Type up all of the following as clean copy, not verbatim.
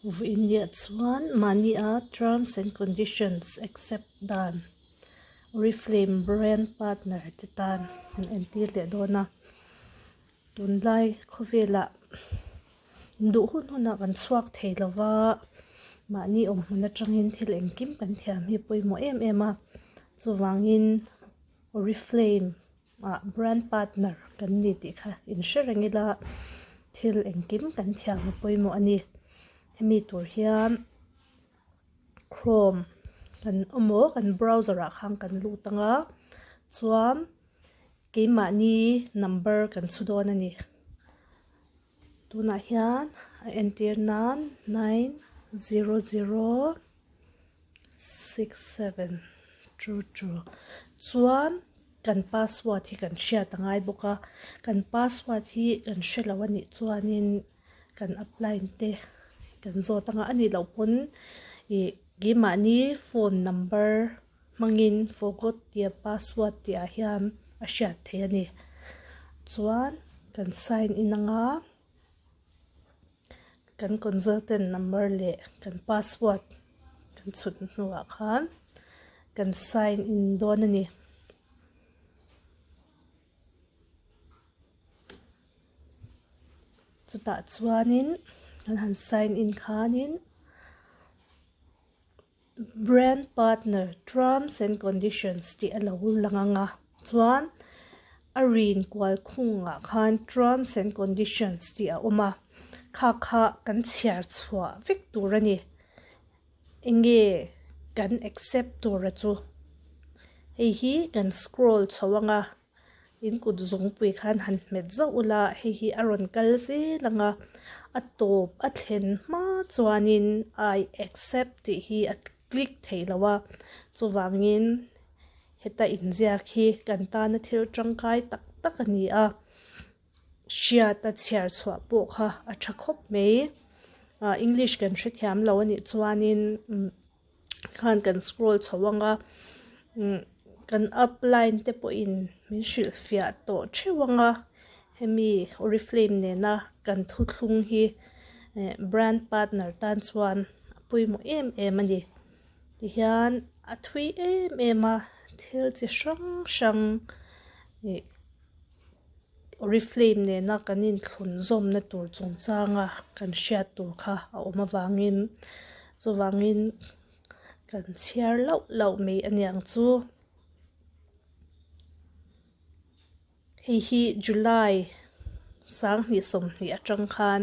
Vawiinniah chuan mahnia terms and conditions accept dan Oriflame brand partner te tan an entir leh dawn a. Tunlai khawvelah duh hun hunah kan chhuak thei lo va, mahni awm hmun atangin thil engkim kan thiam hi pawimawh em em a. Chuvangin Oriflame ah brand partner kan ni tih kha in hre reng ila thil engkim kan thiam a pawimawh a ni. Hemi tur hian chrome kan awm aw kan browser ah khan kan lut ang a chuan keimahni number kan chhu dawn a ni. Tunah hian a entir nan nine zero zero 6722 chuan kan password hi kan hriat a ngai bawk a, kan password hi kan hre lo a nih chuanin kan upline te kan zawt anga a nih loh pawn ih keimahni phone number hmangin forgot tia password tih ah hian a hriat theih a ni chuan kan sign in anga. Kan consultant number leh kan password kan chhut hnuah khan kan sign in dawn a ni. Chutah chuanin kan han sign in khanin Brand partner terms and conditions tih a lo lang ang a, chuan a rin kual khungah khan terms and conditions tih a awm a, kha kha kan chhiar chhuah vek tur a ni. Enge kan accept tur a chu? Hei hi kan scroll chho ang a. In kut zungpui khan han hmet zauh ula hei hi a rawn kal zel ang a, a tawp a thlen hma chuanin I accept tih hi a click theih loh a, chuvangin heta inziak hi kan tana thil tangkai tak tak a ni a, hriata chhiar chhuah pawh kha a tha khawp mai. English kan hrethiam lo a nih chuanin. khan kan scroll chho ang a kan upline te pawhin min hrilh fiah tawh theuh ang a hemi oriflame nena kan thuthlung hi brand partner tan chuan a pawimawh em em a ni tihian a thui em em a thil chi hrang hrang ih. Oriflame nena kan inthlun zawmna tur chungchanga kan hriat tur kha a awm avangin chuvangin kan chhiar lauh lauh mai a niang chu. Hei hi July sanghnih sawmhnih atang khan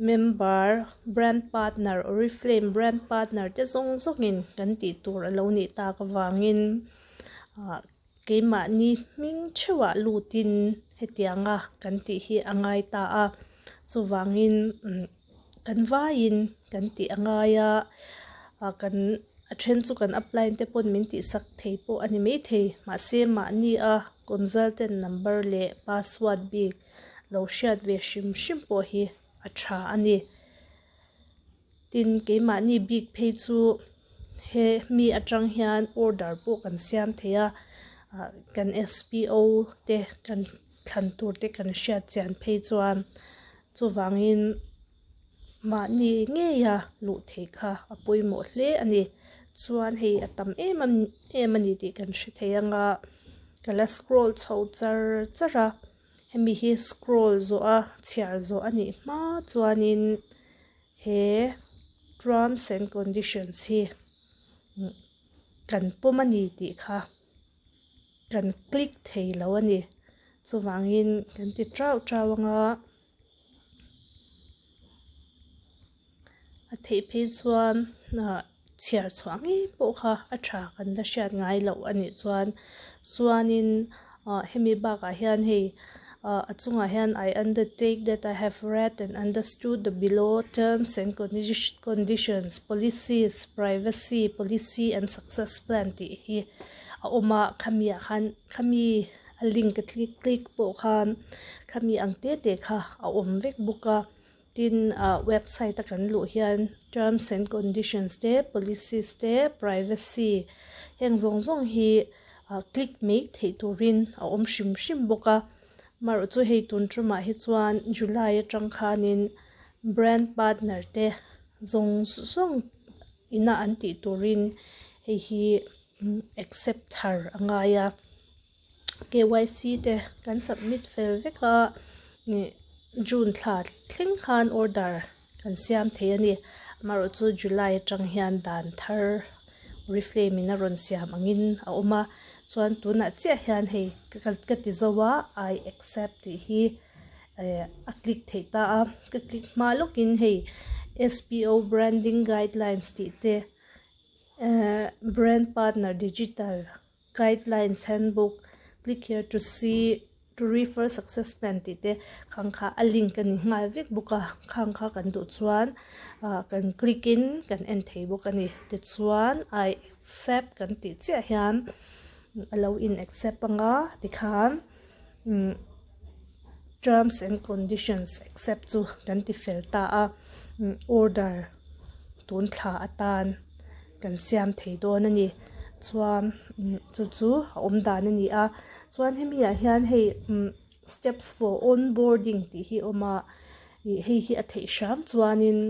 member brand partner Oriflame brand partner te zawng zawngin kan tih tur a lo nih tak avangin ah. Keimahni hming theuhah lutin hetianga kan tih hi a ngai ta a, chuvangin kan vaiin kan tih a ngai a, kan a then chu kan upline te pawn min tihsak thei pawh a ni maithei mahse mahni a consultant number leh password bik lo hriat ve hrim hrim pawh hi a tha a ni. Tin, keimahni bik phei chu he mi atang hian order pawh kan siam thei a, ah kan SPO te kan thlan tur te kan hriat chian phei chuan chuvangin mahni ngeia luh theih kha a pawimawh hle a ni. Chuan hei a tam em em a ni tih kan hre thei ang a, ka la scroll chho char char a. Hemi hi scroll zawh a chhiar zawh a nih hma chuanin he terms and conditions hi kan pawm a ni tih kha kan click thei lo a ni. Chuvangin kan ti chau chau ang a. A theih phei chuan chhiar chhuah ngei pawh kha a tha kan la hriat ngai loh a nih chuan chuanin hemi bakah hian hei a chungah hian I undertake that I have read and understood the below terms and conditions policies privacy policy and success plan tih hi a awm a khami ah khan khami a link a click pawh khan khami ang te te kha a awm vek bawk a. Tin, ah website a kan luh hian terms and conditions te, policies te, privacy heng zawng zawng hi ah click mai theih turin a awm hrim hrim bawk a. Amaherawhchu hei tun tumah hi chuan July atang khanin brand partner te. zawng zawng ina an tih turin hei hi accept thar a ngai a K Y C te kan submit fel vek a ih June thla thleng khan order kan siam thei a ni amaherawh chu July atang hian dan thar Oriflame in a rawn siam angin a awm a chuan tunah chiah hian hei ka ti zo a I accept tih hi eh a click theih ta a ka click hma lawkin hei S P O branding guidelines tih te eh brand partner digital guidelines handbook click here to see to refer success plan tih te khang kha a link a ni nghal vek bawk a khang kha kan duh chuan ah kan click in kan en thei bawk a ni tichuan I accept kan tih chiah hian a lo in accept anga tikhan umm terms and conditions accept chu kan ti fel ta a order tun thla atan kan siam thei dawn a ni chuan chu chu a awm dan a ni a chuan hemi ah hian hei steps for on boarding tih hi a awm a ih hei hi a theih hram chuanin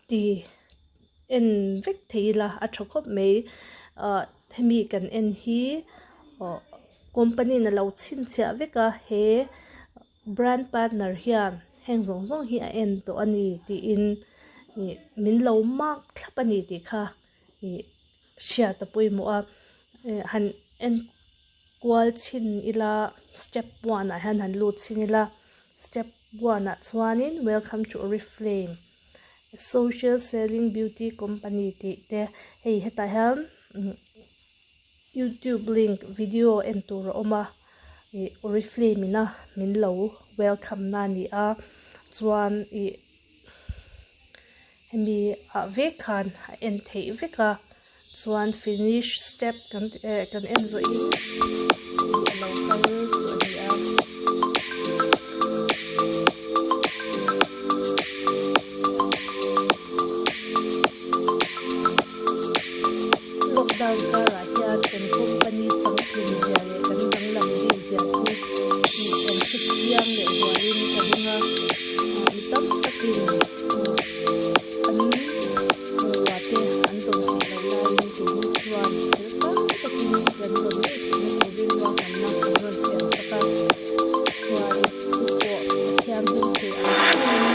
ti en vek thei ila a tha khawp mai ah hemi kan en hi aw company in a lo chhinchhiah vek a he brand partner hian heng zawng zawng hi a en tawh a ni tiin ih min lo mark thlap a ni tih kha ih hriat a pawimawh a eh han en kual chhin ila step one ah hian han lut chhin ila step one ah chuanin welcome to oriflame social selling beauty company tih te hei hetah hian youtube link video en tur a awm a ih oriflame in a min lo welcome na a ni a chuan ih hemi ah vek khan a en theih vek a chuan finish step kan eh kan en zawh in a lo kal chu a ni a. Lockdown karah hian kan company changtlung zia leh kan danglam bik zia chu kan hre chiang leh zualin ka ring a mi tam takin an bungrua te an dawn theih loh laiin keini chuan thil tam takin kan dawn ngei theihna turin ruahmanna an rawn siam sak a chuan chu pawh Pathian hming thei ang chiahin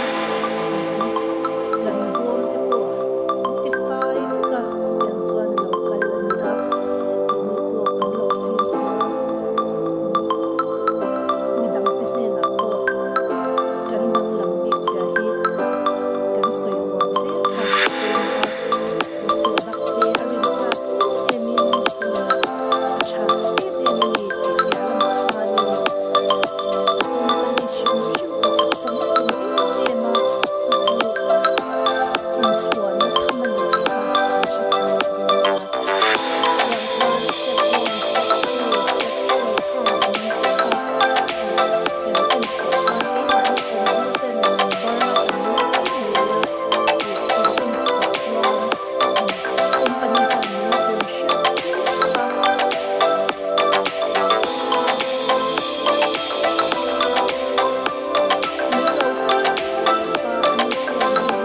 kan bawm te pawh an ti fai vek a chutiang chuan a lo kal a ni a keini pawh kan lo fimkhur a midangte hnenah pawh kan danglam bik zia hi kan sawi uar zel kha a pawimawh a kan product te a rintlak em em in a tha em em a ni tih piah lamah khanin company hrim hrim pawh a changtlung em em a chu chu inchhuahna tham a ni tih kha kan hre thei dawn a tiang khan step one step two step three khang awm te kha kan en chhuah khan keimahni consultant number a kan lut mai mai a tih kan en chhuah chuan company hian min lo rawn hriat pui vek a. Min lo pui vek a ani chuan hei hi a en zawh tawh a hei hi engzat nge tih kha an lo chhinchhiah vek a ni tih kha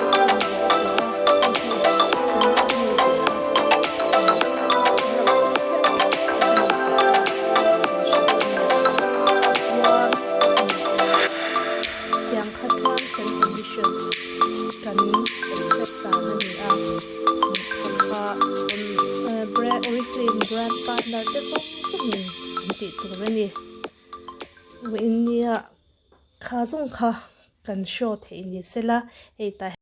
kan hre dawn a ni. Tichuan tiang kha terms and conditions kan accept dan a ni a kha brand oriflame brand partner te zawng zawngin an tih tur a ni. Vawiin nia kha zawng kha kan show theih ni sela hei tah.